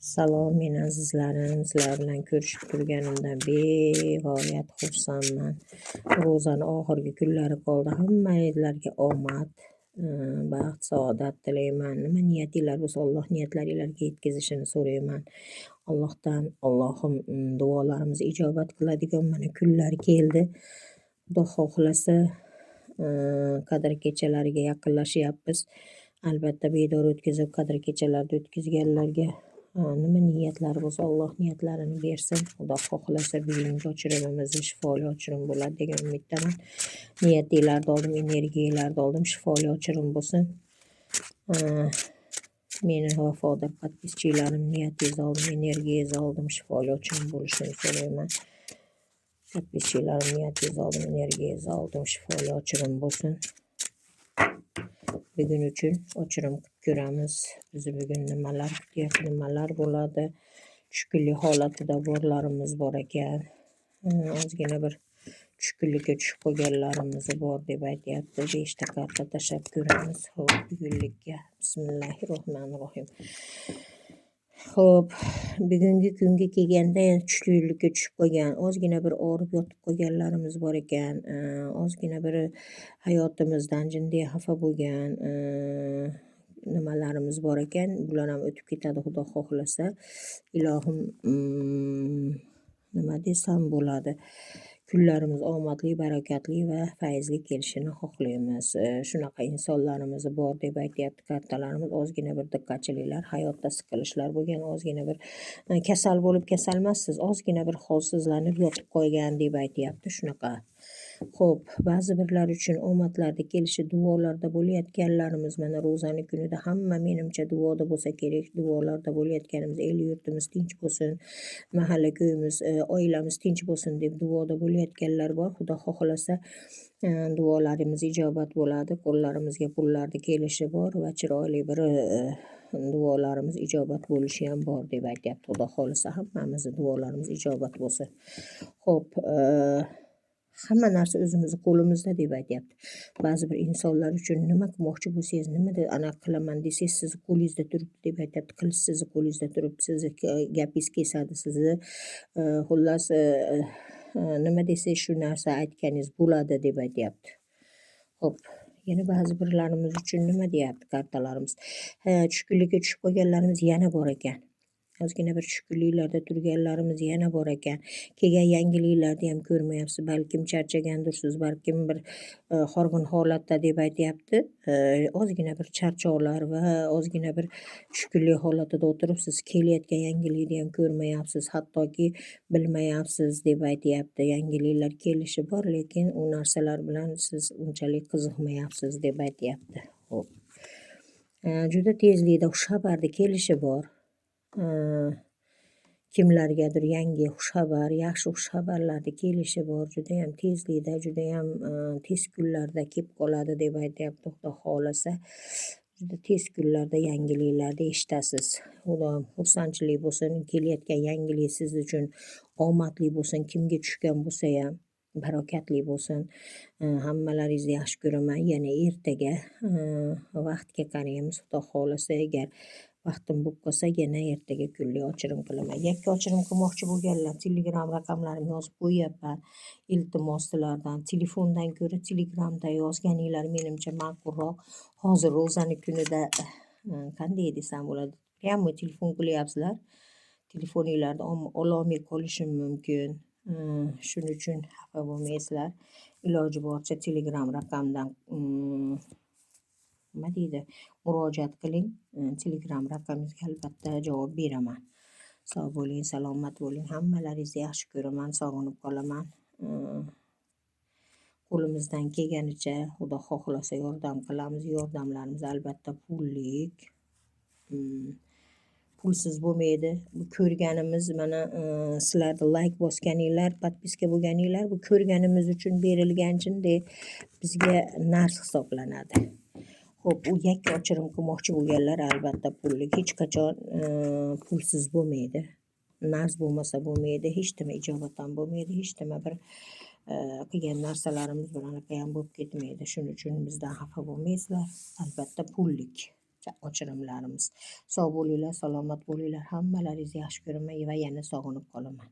Salom, meni azizlarim, sizlar bilan ko'rishib turganimdan beg'oyat xursandman. Ro'zani oxirgi kunlari qoldi. Hammanglarga omad, baxt, saodat tilayman. Nima niyatinglar bo'lsa, Alloh niyatlaringlarga yetkazishini so'rayman. Allohdan, Allohim duolarimizni ijobat qiladigan mana kunlar keldi. Xudo xohlasa, Qadr kechalariga yaqinlashyapmiz. Albatta, bedor o'tkazib, Qadr kechalarida o'tkazganlarga nima niyatlari bo'lsa, Alloh niyatlarini bersin. Xudo xohlasa, bugungi ochirimimiz shifoli ochirim bo'ladi degan umiddaman. Niyatinglarni oldim, energiyalarni oldim, shifoli ochirim bo'lsin. Meni vafodor подписчиlarim, niyatingizni oldim, energiyangizni oldim, shifoli ochirim bo'lishini so'rayman. Подписчиlarim, niyatingizni oldim, energiyangizni oldim, shifoli ochirim bo'lsin. Bugun uchun ochirim qilib ko'ramiz. Bizni bugun nimalar kutyapti, nimalar bo'ladi. Tushkunlik holatida borlarimiz bor ekan. Ozgina bir tushkunlikka tushib qolganlarimiz bor deb aytyapti. 5 ta karta tashlab ko'ramiz. Xo'p, bugunlikka. Bismillahirrohmanirrohim. Xo'p, bugungi kunga kelganda tushkunlikka tushib qolgan, ozgina bir og'rib yotib qolganlarimiz bor ekan. Ozgina bir hayotimizdan jinday xafa bo'lgan nimalarimiz bor ekan. Bular ham o'tib ketadi, Xudo xohlasa. Ilohim, nima desam bo'ladi. Kunlarimiz omadli, barakatli va fayzli kelishini xohlaymiz. Shunaqa insonlarimiz bor deb aytyapti kartalarimiz. Ozgina bir diqqatchiliklar, hayotda siqilishlar bo'lgan, ozgina bir kasal bo'lib kasalmassiz, ozgina bir holsizlanib yotib qolgan deb aytyapti shunaqa. Xo'p, ba'zi birlar uchun omadlarni kelishi, duolarda bo'layotganlarimiz, mana ro'zani kunida hamma, menimcha, duoda bo'lsa kerak. Duolarda bo'layotganimiz, el-yurtimiz tinch bo'lsin, mahalla ko'yimiz, oilamiz tinch bo'lsin deb duoda bo'layotganlar bor. Xudo xohlasa, duolarimiz ijobat bo'ladi, qo'llarimizga pullarni kelishi bor va chiroyli bir duolarimiz ijobat bo'lishi ham bor deb aytyapti. Xudo xohlasa, hammamizni duolarimiz ijobat bo'lsin. Xo'p, hamma narsa o'zimizni qo'limizda deb aytyapti. Ba'zi bir insonlar uchun nima qilmoqchi bo'lsangiz, nimada anaqa qilaman desangiz, sizni qo'lingizda turibdi deb aytyapti. Qilich sizni qo'lingizda turibdi, sizni gapingiz kesadi, sizni xullas, nima desangiz, shu narsa aytganingiz bo'ladi deb aytyapti. Xo'p, yana ba'zi birlarimiz uchun nima deyapti kartalarimiz? Tushkunlikka tushib qolganlarimiz yana bor ekan. Ozgina bir tushkunliklarda turganlarimiz yana bor ekan. Kelgan yangiliklarni ham ko'rmayapsiz. Balkim charchagandirsiz, balkim bir horg'in holatda deb aytyapti. Ozgina bir charchoqlar va ozgina bir tushkunlik holatida o'tiribsiz. Kelayotgan yangilikni ham ko'rmayapsiz, hattoki bilmayapsiz deb aytyapti. Yangiliklar kelishi bor, lekin u narsalar bilan siz unchalik qiziqmayapsiz deb aytyapti. Xo'p. Juda tezlikda xushxabarni kelishi bor. Kimlargadir yangi xushxabar, yaxshi xushxabarlarni kelishi bor. Judayam tezlikda, judayam tez kunlarda kelib qoladi deb aytyapti. Xudo xohlasa, juda tez kunlarda yangiliklarni eshitasiz. Xudoyim, xursandchilik bo'lsin, kelayotgan yangilik siz uchun omadli bo'lsin, kimga tushgan bo'lsayam barakatli bo'lsin. Hammalaringizni yaxshi ko'raman. Yana ertaga vaqtga qaraymiz. Xudo xohlasa, agar vaqtim bo'lib qolsa, yana ertaga kunlik ochirim qilaman. Yakka ochirim qilmoqchi bo'lganlar, Telegram raqamlarimni yozib qo'yyapman. Iltimos sizlardan, telefondan ko'ra Telegramda yozganinglar menimcha ma'qulroq. Hozir ro'zani kunida, qanday desam bo'ladi, прямо telefon qilyapsizlar. Telefoninglarni ololmay qolishim mumkin. Shuning uchun xafa bo'lmaysizlar. Iloji boricha Telegram raqamdan, nima deydi, murojaat qiling. Telegram raqamingizga albatta javob beraman. Sog' bo'ling, salomat bo'ling. Hammalaringizni yaxshi ko'raman, sog'inib qolaman. Qo'limizdan kelganicha, Xudo xohlasa, yordam qilamiz. Yordamlarimiz albatta pullik. Pulsiz bo'lmaydi. Bu ko'rganimiz mana sizlarni layk bosganinglar, подписка bo'lganinglar, bu ko'rganimiz uchun berilgan jinday bizga narx hisoblanadi. Xo'p, u yakka ochirim qilmoqchi bo'lganlar, albatta pullik. Hech qachon pulsiz bo'lmaydi. Narx bo'lmasa bo'lmaydi, hech nima ijobat ham bo'lmaydi, hech nima bir qilgan narsalarimiz bir anaqa ham bo'lib ketmaydi. Shuning uchun bizdan xafa bo'lmaysizlar. Albatta pullik. Ochirimlarimiz. Sog' bo'linglar, salomat bo'linglar. Hammalaringizni yaxshi ko'raman va yana sog'inib qolaman.